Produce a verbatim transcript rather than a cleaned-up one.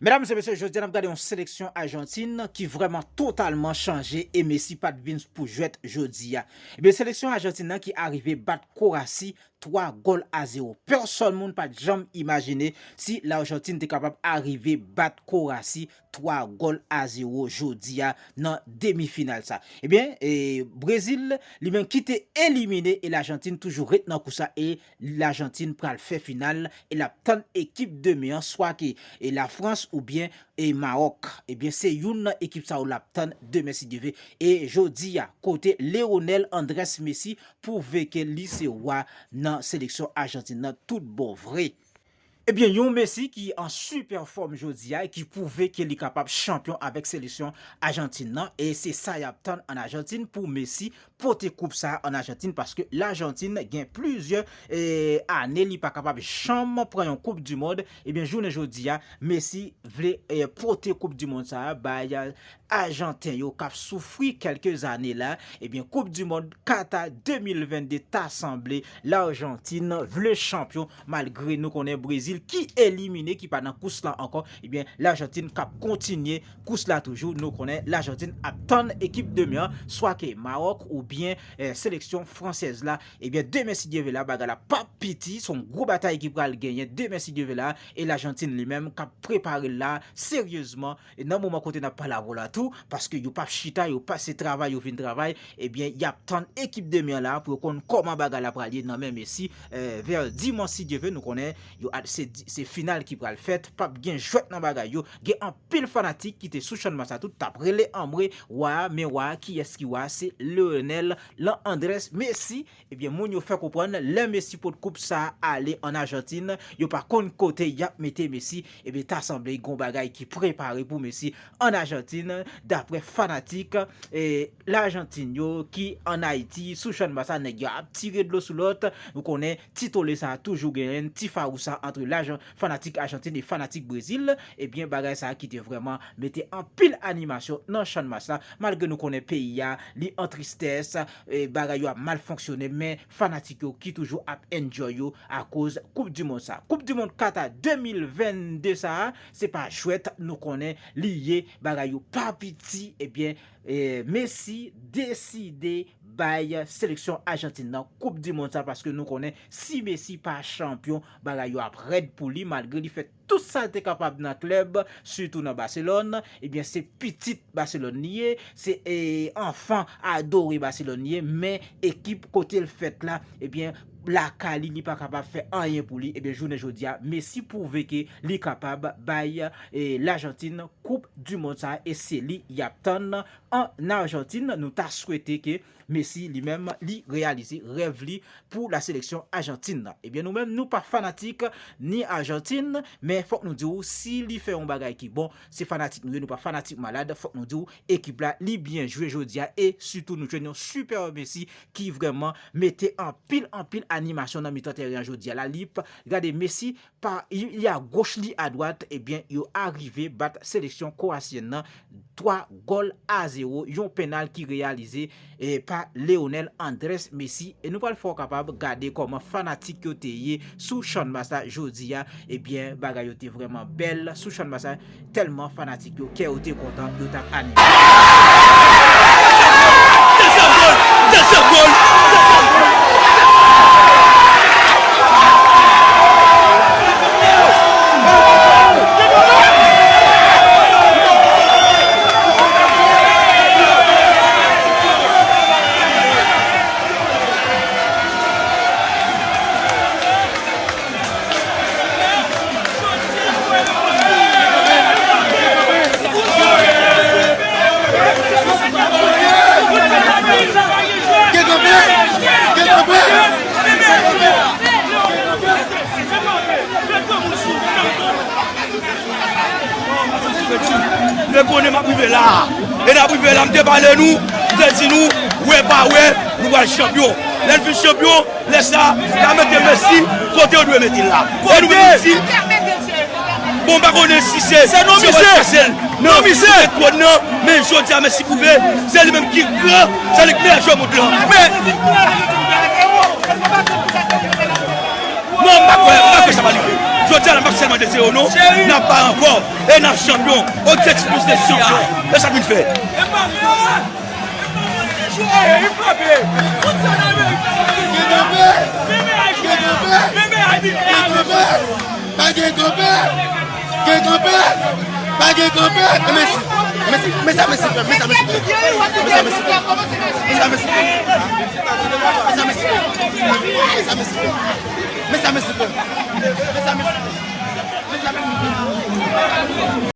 Medam e mesye, jodi a n ap gade yon seleksyon Ajantin ki vrèman totalman chanje e Messi pa t vin pou jwèt jodi a. Ebyen, seleksyon Ajantin nan ki arive bat Kowasi twa gòl a zewo. Pèsòn moun pa t janm imajine si Lajantin te kapab arive bat Kowasi twa gòl a zewo jodi a nan demi final sa. Ebyen, e, Brezil li menm ki te elimine e Lajantin toujou ret nan kous la e Lajantin pral fè final e l ap tann ekip demen an swa ke e Lafrans oubyen e Mawòk. Ebyen, se youn nan ekip sa yo l ap tann demen si Dye vle. E jodi a, kote Leonel Andres Messi pwouve ke li se wa nan seleksyon Ajantin nan tout bon vre. Ebyen, yon Messi ki an sipè fòm jodi a e ki pwouve ke li kapab chanpyon avèk seleksyon Ajantin nan. E se sa y ap tann ann Ajantin pou Messi pote koup sa a ann Ajantin, paske Lajantin gen plizyè e, ane li pa kapab janm pran yon koup di mond. Ebyen, jounen jodi a, Messi vle e, pote koup di mond sa a bay Ajanten yo k ap soufri kèlke zane la. Ebyen, koup di mond Kata de mil vennde ta sanble Lajantin vle chanpyon, malgre nou konnen Brezil ki elimine, ki pa nan kous la ankò. Ebyen, Lajantin k ap kontinye kous la toujou. Nou konnen Lajantin ap tann ekip demen an, swa ke Mawòk oubyen e, seleksyon fransèz la. Ebyen, demen si Dye vle la, bagay la p ap piti, se yon gwo batay ki pral genyen demen si Dye vle la. E Lajantin li menm k ap prepare l la seryezman e nan moman kote n ap pale avè w la tou, paske yo p ap chita, yo pa se travay yo vin travay. Ebyen, y ap tann ekip demen an la pou yo konn kòman bagay la pral ye nan men Messi e, vè dimanch si Dye vle. Nou konnen yo at- se, se final ki pral fèt, p ap gen jwèt nan bagay yo. Gen anpil fanatik ki te sou channmas la tou, t ap rele anmwe wa, men wa, kiyès ki wa? Se Leonel Andres Messi. Ebyen, moun yo fè konprann lè Messi pot koup sa a ale ann Ajantin, yo pa konn kote y ap mete Messi. Ebyen, ta sanble gon bagay ki prepare pou Messi ann Ajantin, daprè fanatik e, Lajantin yo ki ann Ayiti sou channmas la, nèg yo ap tire dlo sou lòt. Nou konnen ti tole sa a toujou genyen, ti fawousa ant Lajan- fanatik Ajantin e fanatik Brezil. Ebyen, bagay sa a ki te vrèman mete anpil animasyon nan channmas la, malgre nou konnen peyi a li an tristès, e, bagay yo ap mal fonksyone, men fanatik yo ki toujou ap enjoy yo akoz koup di mond sa. Koup di mond Kata de mil vennde sa a, se pa jwèt, nou konnen li ye, bagay yo pa piti. Ebyen, e, Messi deside bay seleksyon Ajantin nan koup di mond sa, paske nou konnen si Messi pa chanpyon, bagay yo ap rèd pou li, malgre li fè tout sa l te kapab nan klèb, sitou nan Baselòn. Ebyen, se pitit Baselòn li ye, se e, anfan adore Baselòn li ye, men ekip kote l fèt la, ebyen, lakay li, li pa kapab fè anyen pou li. Ebyen, jounen jodi a, Messi pwouve ke li kapab bay e, Lajantin koup di mond sa a, e se li y ap tann ann Ajantin. Nou ta swete ke Messi li menm li reyalize rèv li pou la seleksyon Ajantin nan. Ebyen, nou menm nou pa fanatik ni Ajantin, men fòk nou di w si li fè yon bagay ki bon, se fanatik nou ye, nou pa fanatik malad. Fòk nou di w ekip la li byen jwe jodi a e sitou nou jwenn yon sipè Messi ki vrèman mete anpil anpil animasyon nan mitan teren an jodi a la. Li p- gade Messi pa li, li agoch, li adwat, ebyen, yo arive bat seleksyon kwowasyèn nan twa gòl a zewo, yon pennal ki reyalize e, pa Leonel Andres Messi. E nou pral fè w kapab gade kòman fanatik yo te ye sou channmas la jodi a. Ebyen, bagay yo te vrèman bèl sou channmas la, tèlman fanatik yo, kè yo te kontan, yo t ap anime. Dezyèm gòl! Dezyèm gòl! Mwen konnen m ap rive la. E n ap rive la, m te pale nou, m te di nou, wè pa wè, nou pral chanpyon. Lè n fin chanpyon, lè sa, n a mete Messi kote yo dwe mete l la. E nou menm nou di, bon, m pa konnen si se, se Messi pase l nan twòn nan, men jodi a Messi pwouve, se li menm ki gran, se li k meyè jwè mond lan. Men, non, m pa kwè, m pa kwè sa va rive. Jodi a la, m p ap sèlman de zewo non, n ap bay ankò, e n ap chanpyon, objektif nou se chanpyon, e sa pou n fè. Gen kanpe! Gen kanpe! Gen kanpe! Pa gen kanpe! Gen kanpe! Pa gen kanpe! Mèsi! Mèsi, mèsi, mèsi, frè, mèsi, mèsi, frè. Mèsi, mèsi, frè. Mèsi, mèsi, frè. Mèsi, mèsi, frè. Mèsi, mèsi, frè. Mèsi, mèsi, frè. Mèsi, mèsi, frè. Mèsi, mèsi, frè. Mèsi, mèsi, frè.